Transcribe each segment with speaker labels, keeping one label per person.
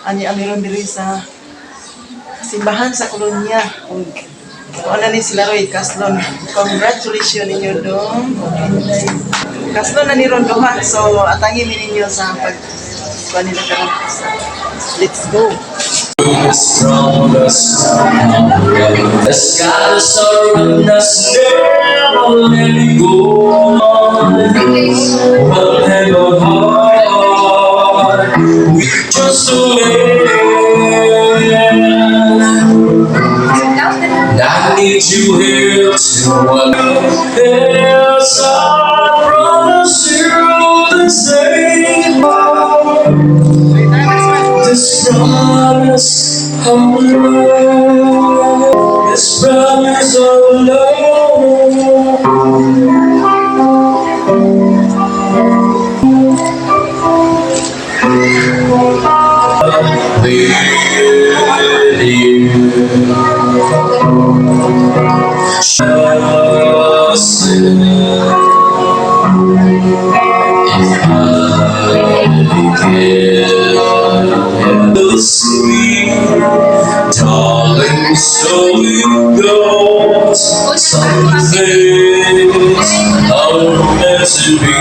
Speaker 1: Ani ami ron diri sa simbahan sa Kolonya. Ug kuan na ni sila Roy Kaslon. Congratulations ninyo dong. Kaslon na ni ron duha. So atangi mi ninyo sa pag kuan nila karon. Let's go.
Speaker 2: Strongest. The skies are us, never let me go. One hand of heart, we just a man. I need you here to Yes, I promise you the same. This promise of love, this promise of love. With you. Just if I can the sweet darling, so it goes. Some things are meant to be.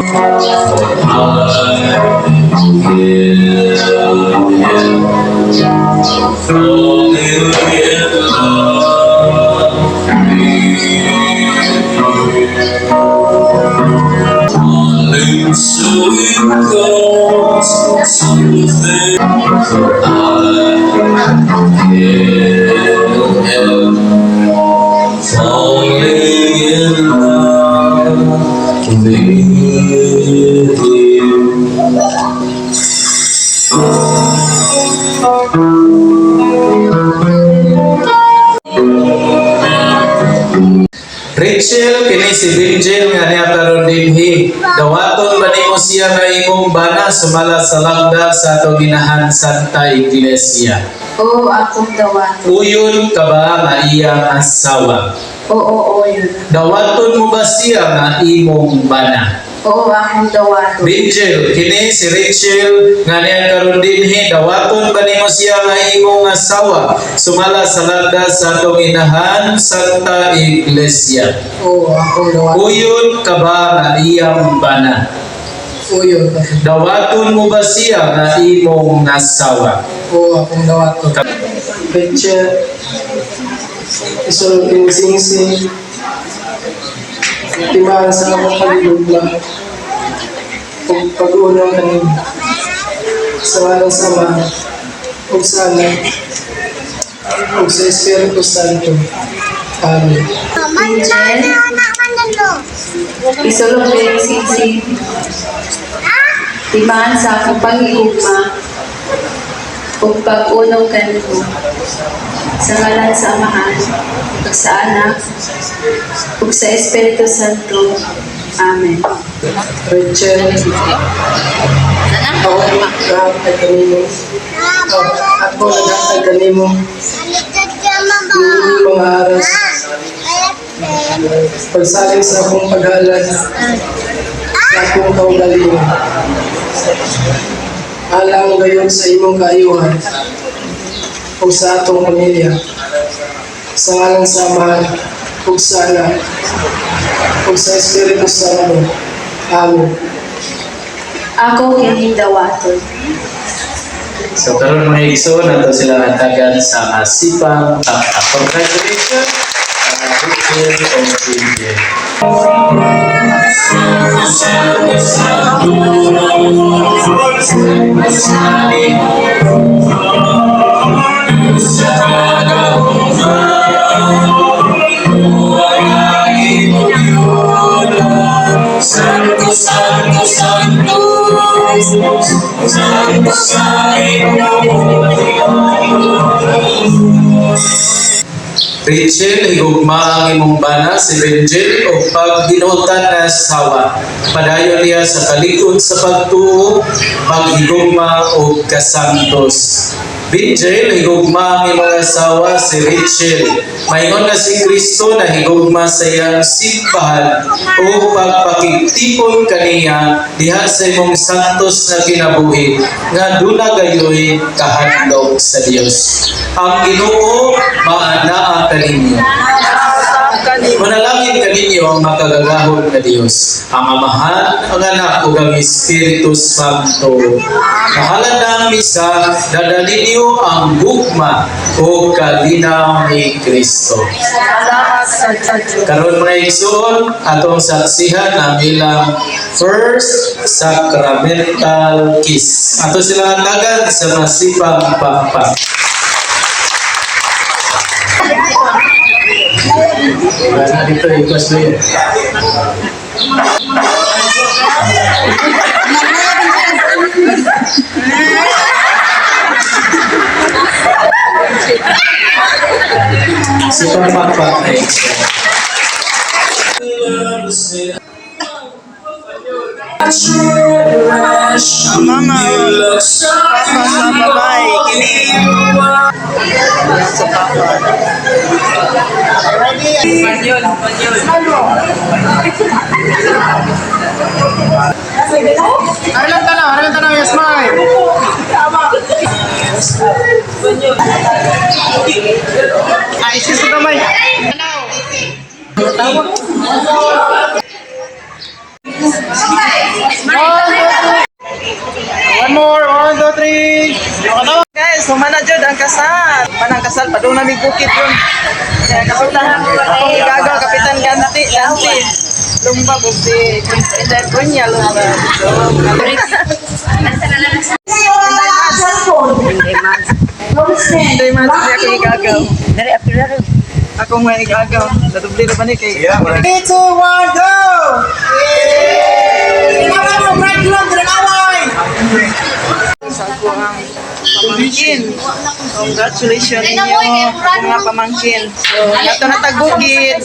Speaker 2: For I am falling in love with you. Darling, so it goes. Something for I can't help falling in love with you.
Speaker 3: Rachel, kini si Benjel nga niya karon dinhi. Dawaton ba nimo siya nga imong bana sumala sa lagda sa atong ginahan Santa Iglesia?
Speaker 4: Oo, akong dawaton.
Speaker 3: Uyon ka ba nga iyang asawa?
Speaker 4: Oo, yun.
Speaker 3: Dawaton mo ba siya nga imong bana?
Speaker 4: Oo, akong dawaton.
Speaker 3: Benjel, kini si Rachel nga niya karon dinhi, dawaton ba nimo siya nga imong asawa sumala sa lagda sa atong inahan Santa Iglesia?
Speaker 5: Oo, akong dawaton.
Speaker 3: Uyon ka ba nga iyang bana?
Speaker 5: Uyon.
Speaker 3: Dawaton mo ba siya nga imong asawa?
Speaker 5: Oo, akong dawaton. Rachel, isulod yung singsing, timaan sa akong pagigugma, ug pag-unong kanimo. Sa ngalan sa Ama, ug sa Anak, ug sa Espiritu Santo. Amen.
Speaker 4: Angel, isulong ko yung singsing. Timaan sa akong pag-iugma ug pag-unong kanimo. Sa ngalan sa Amahan, ug sa Anak, ug sa Espiritu Santo. Amen.
Speaker 5: Rachel, ako naghatag kanimo. Oh, ako naghatag kanimo. Niini mga aras. Pagsalig sa akong paghalad sa akong kaugalingon. Alang gayon sa imong kaayuhan ug sa atong pamilya. Sa ngalan sa Amahan, ug sa Anak, ug sa Espiritu Santo. Amen.
Speaker 4: Ako kining dawaton.
Speaker 3: So karon mga igsoon nato sila hatagan sa masipang taktak. Congratulations, Rachel og Benjel.
Speaker 2: Santo, Santo, Santo, Santo, Santo, Santo sa
Speaker 3: Rachel, higugma ang imong bana si Benjel og paghinutan nga asawa. Padayon niya sa kalig-on sa pagtuo, paghigugma og kasantos. Binjel, higugma ang imong asawa si Rachel. Maingon nga si Kristo na higugma sa iyang simbahan o pagpakigtipon kaniya diha sa imong santos na kinabuhi nga duna gayoy kahadlok sa Dios. Ang Ginoo maanaa kaninyo. Manalangin kaninyo ang makagagahom nga Dios, ang Amahan, ang Anak ug ang Espiritu Santo. Mahalan na ang misa, dala ninyo ang gugma o kalinaw ni Kristo.
Speaker 1: Salamat sa Diyos.
Speaker 3: Karon, mga igsoon, atong saksihan ang ilang first sacramental kiss. Ato sila hatagan sa masipang pakpak. Wala na dito, ikos na yun. Sipang pakpak na igsoon.
Speaker 1: Ang mama, papa sa babae, kini. Sa papa. Espanyol, Espanyol.
Speaker 5: Aral tanaw, yes, smile. Ay, sis ko kamay. One more, one, two, three.
Speaker 1: Guys, humana jud ang kasal. Humana ang kasal, padung nami bukid yun. Kaya kapitan, akong igagaw, Kapitan Ganti, Ganti. Lumba, bugdi. Inday Kunya, lumba. So, Inday Mads, hindi ako igagaw. Ako nga igagaw. Nadubli na ba ni kay?
Speaker 5: 3, 2, 1, go!
Speaker 1: Sa ako ang pamangkin. Congratulations ninyo, mga pamangkin. So, nato na tag bukid.